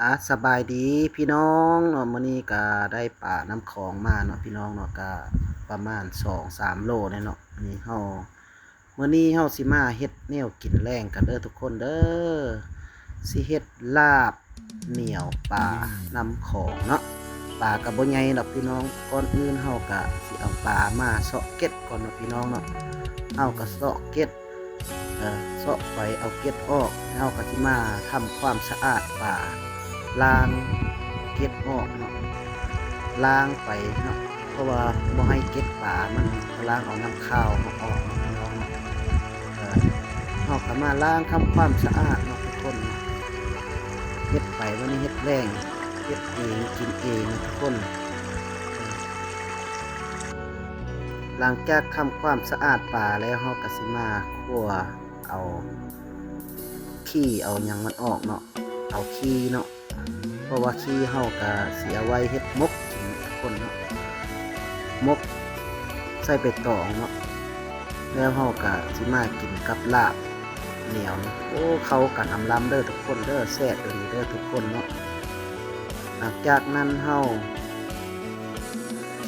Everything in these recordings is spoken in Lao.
ອາ ສະບາຍດີພີ່ນ້ອງເນາະ, ມື້ນີ້ກະໄດ້ປານຳຂອງມາເນາະພີ່ນ້ອງເນາະ, ກະປະມານສອງສາມໂລແຫຼະເນາະ. ນີ້ເຮົາ ມື້ນີ້ເຮົາຊິມາເຮັດແນວກິນແລງກັນເດີທຸກຄົນເດີ. ຊິເຮັດລາບໜຽວປານຳຂອງເນາະ. ປາກະບໍ່ໃຫຍ່ດອກພີ່ນ້ອງ. ກ່ອນອື່ນເຮົາກະຊິເອົາປາມາເຊາະເກັດກ່ອນເນາະພີ່ນ້ອງເນາະ. ເຮົາກະເຊາະເກັດ ເອີ ເຊາະໄປເອົາເກັດອອກ, ເຮົາກະຊິມາທຳຄວາມສະອາດປາ, ລ້າງເກັດອອກເນາະ, ລ້າງໄປເນາະ, ເພາະວ່າບໍ່ໃຫ້ເກັດປາມັນ, ກະລ້າງເອົານ້ຳຄາວມັນອອກເນາະພີ່ນ້ອງເນາະ. ເອີ ເຮົາກະມາລ້າງທຳຄວາມສະອາດເນາະທຸກຄົນເນາະ. ເຮັດໄປ ມື້ນີ້ເຮັດແລງ ເຮັດເອງກິນເອງເນາະທຸກຄົນ. ຫຼັງຈາກທຳຄວາມສະອາດປາແລ້ວ ເຮົາກະຊິມາຂົ້ວເອົາຂີ້ເອົາຫຍັງມັນອອກເນາະ, ເອົາຂີ້ເນາະ, ເພາະວ່າຂີ້ເຮົາກະຊິເອົາໄວ້ເຮັດໝົກກິນທຸກຄົນເນາະ, ໝົກໃສ່ໃບຕອງເນາະ. ແລ້ວເຮົາກະຊິມາກິນກັບລາບໜຽວ. ໂອ້ ເຂົ້າກັນອຳລຳເດີທຸກຄົນເດີ, ແຊບອີ່ຫຼີເດີທຸກຄົນເນາະ. ຫຼັງຈາກນັ້ນເຮົາ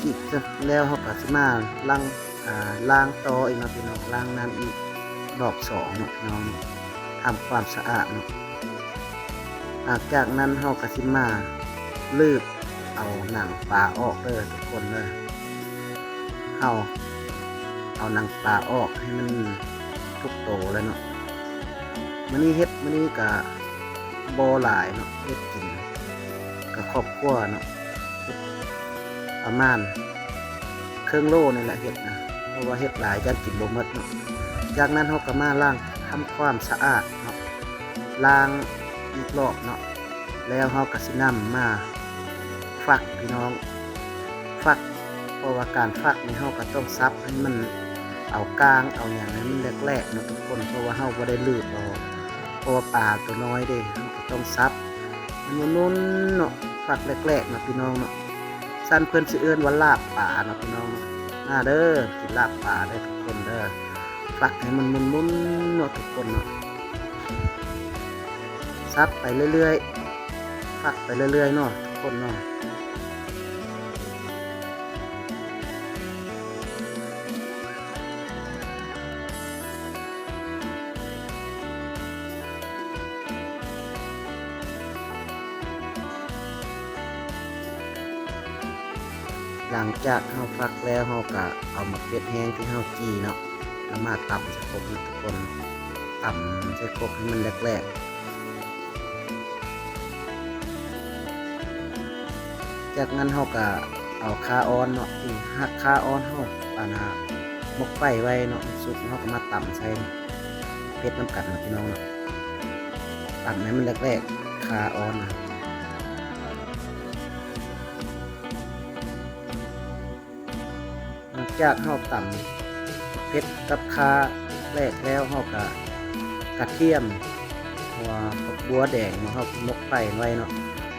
ອີກ ແລ້ວເຮົາກະຊິມາລ້າງ ອາ ລ້າງຕໍ່ອີກເນາະພີ່ນ້ອງ, ລ້າງນ້ຳອີກລອບສອງເນາະພີ່ນ້ອງ, ທຳຄວາມສະອາດເນາະ. ຫຼັງຈາກນັ້ນເຮົາກະຊິມາລືບເອົາໜັງປາອອກເດີທຸກຄົນເດີ. ເຮົາເອົາໜັງປາອອກໃຫ້ມັນທຸກໂຕເລີຍເນາະ. ມື້ນີ້ເຮັດ ມື້ນີ້ກະບໍ່ຫຼາຍເນາະ, ເຮັດກິນກັບຄອບຄົວເນາະ. ປະມານເຄິ່ງໂລນີ້ແຫຼະເຮັດນະ, ເພາະວ່າເຮັດຫຼາຍຢ້ານກິນບໍ່ໝົດເນາະ. ຈາກນັ້ນເຮົາກະມາລ້າງທຳຄວາມສະອາດເນາະ, ລ້າງອີກລອບເນາະ, ແລ້ວເຮົາກະຊິນຳມາຟັກພີ່ນ້ອງ, ຟັກ. ເພາະວ່າການຟັກນີ້ເຮົາກະຕ້ອງສັບໃຫ້ມັນ ເອົາກ້າງເອົາຫຍັງໃຫ້ມັນແຫຼກໆເນາະທຸກຄົນ, ເພາະວ່າເຮົາບໍ່ໄດ້ລືບເອົາ, ເພາະວ່າປາໂຕນ້ອຍເດ້, ເຮົາກະຕ້ອງສັບ ໝຸນໆເນາະ, ຟັກແຫຼກໆເນາະພີ່ນ້ອງເນາະ. ຊັ້ນເພິ່ນຊິເອີ້ນວ່າລາບປາເນາະພີ່ນ້ອງເນາະ. ມາເດີ ກິນລາບປາເດີທຸກຄົນເດີ. ຟັກໃຫ້ມັນໝຸນໆເນາະທຸກຄົນເນາະ, ສັບໄປເລື້ອຍໆ ຟັກໄປເລື້ອຍໆເນາະທຸກຄົນເນາະ. ຫຼັງຈາກເຮົາຟັກແລ້ວ ເຮົາກະເອົາໝາກເຜັດແຫ້ງທີ່ເຮົາຈີ່ເນາະ ເອົາມາຕຳໃສ່ຄົກເນາະທຸກຄົນ, ຕຳໃສ່ຄົກໃຫ້ມັນແຫຼກໆ. ຈາກນັ້ນເຮົາກະເອົາຄາອ່ອນເນາະ ທີ່ຫັກຄາອ່ອນເຮົາ ອັນນ່າ ໝົກໄຟໄວ້ເນາະ ມັນສຸກ ເຮົາກະມາຕຳໃສ່ເຜັດນຳກັນເນາະພີ່ນ້ອງເນາະ, ຕຳໃຫ້ມັນແຫຼກໆ ຄາອ່ອນນະ. ຫຼັງຈາກເຮົາຕຳເຜັດກັບຂ່າແຫຼກແລ້ວ ເຮົາກະກະທຽມ ຫົວຝັກບົວແດງເນາະ ເຮົາໝົກໄຟໄວ້ເນາະ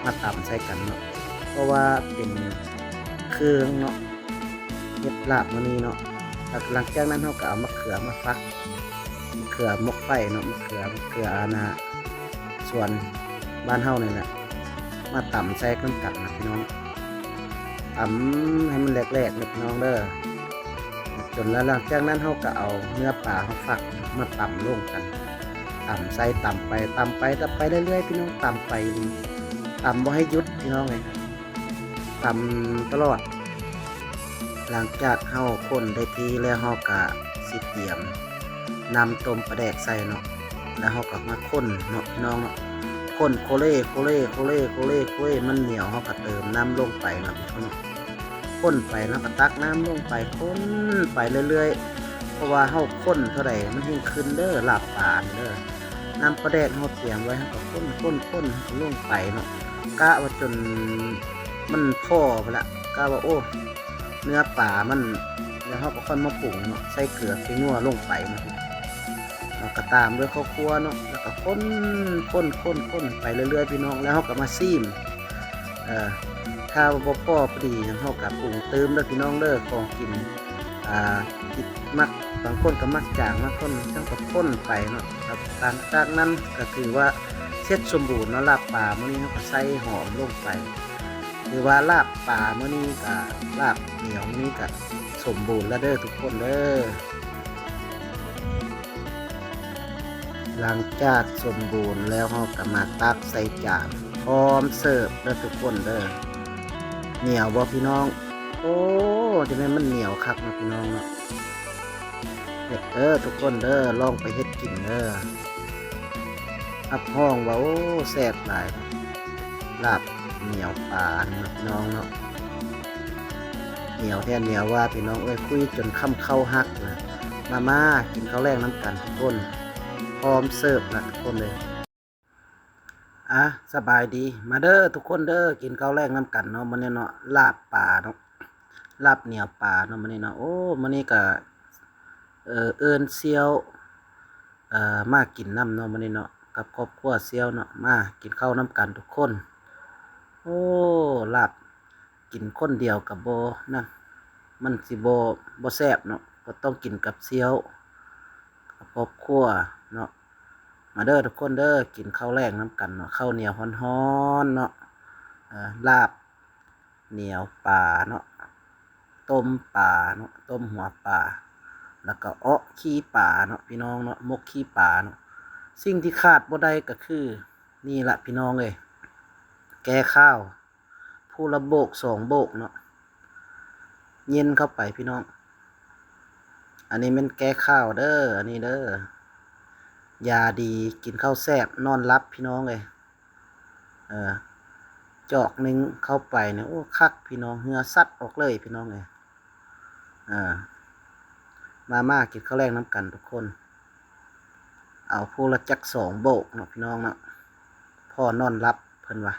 ມາຕຳໃສ່ກັນເນາະ ເພາະວ່າເປັນເຄື່ອງເນາະ ເຮັດລາບມື້ນີ້ເນາະ. ແລ້ວຫຼັງຈາກນັ້ນເຮົາກະເອົາມະເຂືອມາຝັກ ມະເຂືອໝົກໄຟເນາະ ມະເຂືອ ມະເຂືອອັນນ່າ ສວນບ້ານເຮົານີ້ແຫຼະ ມາຕຳໃສ່ນຳກັນນະພີ່ນ້ອງ. ຕຳໃຫ້ມັນແຫຼກໆເດີພີ່ນ້ອງເດີ ຈົນແລ້ວ. ຫຼັງຈາກນັ້ນເຮົາກະເອົາເນື້ອປາເຮົາຝັກມາຕຳລົງກັນ ຕຳໃສ່ ຕຳໄປ ຕຳໄປ ຕຳໄປເລື້ອຍໆ ພີ່ນ້ອງ ຕຳໄປ ຕຳບໍ່ໃຫ້ຢຸດພີ່ນ້ອງເອີຍ ຕຳຕະຫຼອດ. ຫຼັງຈາກເຮົາຄົນໄດ້ທີ່ແລ້ວ ເຮົາກະຊິຕຽມນ້ຳຕົ້ມປາແດກໃສ່ເນາະ ແລ້ວເຮົາກະມາຄົນເນາະພີ່ນ້ອງເນາະ ຄົນໂຄເລ ໂຄເລ ໂຄເລ ໂຄເລ ໂຄເລ ມັນໜຽວ ເຮົາກະເຕີມນ້ຳລົງໄປເນາະພີ່ນ້ອງເນາະ. ຄົນໄປແລ້ວກະຕັກນ້ຳລົງໄປ ຄົນໄປເລື້ອຍໆ ເພາະວ່າເຮົາຄົນເທົ່າໃດມັນແຮ່ງຂຶ້ນເດີ ລາບປານີ້ເດີ. ນ້ຳປາແດກເຮົາຕຽມໄວ້ ເຮົາກະຄົນໆໆ ເຮົາກະລົງໄປເນາະ ກະວ່າຈົນມັນພໍພຸ້ນລະ ກະວ່າ ໂອ້ ເນື້ອປາມັນ ແລ້ວເຮົາກະຄ່ອຍມາປຸງເນາະ ໃສ່ເກືອ ຂີ້ນົວລົງໄປເນາະ ແລ້ວກະຕາມດ້ວຍເຂົ້າຂົ້ວເນາະ ແລ້ວກະຄົນໆໆໆໄປເລື້ອຍໆ ພີ່ນ້ອງ ແລ້ວເຮົາກະມາຊີມ ເອີ ຖ້າວ່າບໍ່ພໍພໍດີຫຍັງ ເຮົາກະປຸງຕື່ມເດີພີ່ນ້ອງເດີ ຂອງກິນ ອ່າ ທີ່ມັກ ບາງຄົນກະມັກຈາງ ບາງຄົນຈັ່ງກະຄົນໄປເນາະ. ແລ້ວຫຼັງຈາກນັ້ນກະຖືວ່າ ເສັດສົມບູນເນາະ ລາບປາມື້ນີ້ເຮົາກໍໃສ່ຫອມລົງໄປ. ຖືວ່າລາບປາມື້ນີ້ກະ ລາບໜຽວມື້ນີ້ກະສົມບູນແລ້ວເດີທຸກຄົນເດີ. ຫຼັງຈາກສົມບູນແລ້ວ ເຮົາກໍມາຕັກໃສ່ຈານ ພ້ອມເສີບເດີທຸກຄົນເດີ. ໜຽວບໍ່ພີ່ນ້ອງ? ໂອ້ ຈະແມ່ນມັນໜຽວຄັກເນາະພີ່ນ້ອງເນາະ. ເຮັດເດີທຸກຄົນເດີ ລອງໄປເຮັດກິນເດີ. ຮັບຮອງວ່າ ໂອ້ ແຊບຫຼາຍ ລາບໜຽວປານີ້ເນາະພີ່ນ້ອງເນາະ. ໜຽວແທ້ໜຽວວ່າພີ່ນ້ອງເອີຍ ຄຸຍຈົນຄຳເຂົ້າຫັກນະ. ມາ ມາກິນເຂົ້າແລງນຳກັນທຸກຄົນ ພ້ອມເສີບລະທຸກຄົນເດີ. ອາ ສະບາຍດີ ມາເດີທຸກຄົນເດີ ກິນເຂົ້າແລງນຳກັນເນາະມື້ນີ້ເນາະ. ລາບປາເນາະ ລາບໜຽວປາເນາະມື້ນີ້ເນາະ. ໂອ້ ມື້ນີ້ກະ ເອີ ເອີ້ນສ່ຽວ ເອີ ມາກິນນຳເນາະມື້ນີ້ເນາະ ກັບຄອບຄົວສ່ຽວເນາະ. ມາກິນເຂົ້ານຳກັນທຸກຄົນ. ໂອ້ ລາບ ກິນຄົນດຽວກໍບໍ່ນັ້ນ ມັນຊິບໍ່ ບໍ່ແຊບເນາະ ກໍຕ້ອງກິນກັບສ່ຽວ ກັບຄອບຄົວເນາະ. ມາເດີທຸກຄົນເດີ ກິນເຂົ້າແລງນຳກັນເນາະ ເຂົ້າໜຽວຮ້ອນໆເນາະ. ເອີ ລາບໜຽວປາເນາະ ຕົ້ມປາເນາະ ຕົ້ມຫົວປາ ແລ້ວກໍເອາະຂີ້ປາເນາະ ພີ່ນ້ອງເນາະ ໝົກຂີ້ປາເນາະ. ສິ່ງທີ່ຂາດບໍ່ໄດ້ກໍຄືນີ້ລະພີ່ນ້ອງເອີຍ ແກ້ຄາວ ຜູ້ລະໂບກສອງໂບກເນາະ ເຢັນເຂົ້າໄປພີ່ນ້ອງ. ອັນນີ້ແມ່ນແກ້ຄາວເດີ ອັນນີ້ເດີ ຢາດີ ກິນເຂົ້າແຊບ ນອນຫຼັບພີ່ນ້ອງເອີຍ. ເອີ ຈອກໜຶ່ງເຂົ້າໄປນີ້ ໂອ້ ຄັກພີ່ນ້ອງ ເຫື່ອຊັດອອກເລີຍພີ່ນ້ອງເອີຍ. ເອີ ມາ ມາກິນເຂົ້າແລງນຳກັນທຸກຄົນ. ເອົາຜູ້ລະຈັກສອງໂບກເນາະພີ່ນ້ອງເນາະ ພໍນອນຫຼັບເພິ່ນວ່າ.